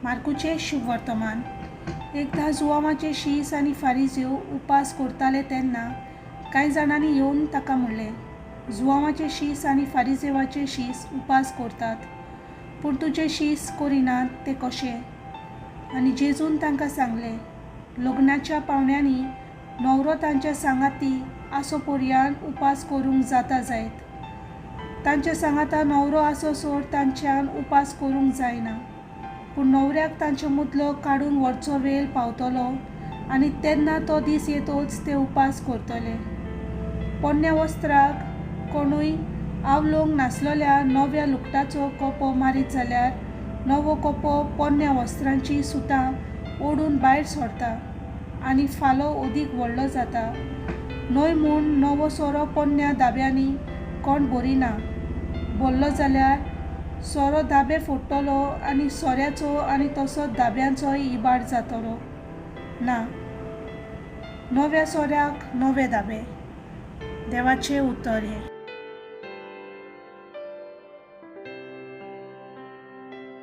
मार्कूचें शुभवर्तमान. एकदां जुवांवाचे शीस आनी फारिज्यो उपास करताले तेन्ना कांय जाणांनी येवन ताका म्हणलें, जुवांवाचे शीस आनी फारिजेवाचे शीस उपास करतात, पूण तुजे शीस करिनात ते कशें? आनी जेजून तांकां सांगलें, लग्नाच्या पावण्यांनी न्हवरो तांच्या सांगाती आसो पर्यान उपास करूंक जाता जायत? तांच्या सांगाता न्हवरो आसोसर तांच्यान उपास करूंक जायना. पूण न्हवऱ्याक तांचे मदलो काडून व्हरचो वेळ पावतलो आनी तेन्ना तो दीस येतोच ते उपास करतले. पोन्न्या वस्त्राक कोणूय आवलोंक नासलेल्या नव्या लुगटाचो कोपो मारीत जाल्यार नवो कोपो पोन्न्या वस्त्रांचीं सुतां ओडून भायर सरता आनी फालो अदीक व्हडलो जाता. न्हय म्हूण नवो सोरो पोन्न्या दाब्यांनी कोण भरिना. भरलो जाल्यार सोरो दाबे फोडटलो आनी सोऱ्याचो आनी तसोच दाब्यांचोय इबाड जातलो. ना, नव्या सोऱ्याक नवे दाबे. देवाचें उतर हें.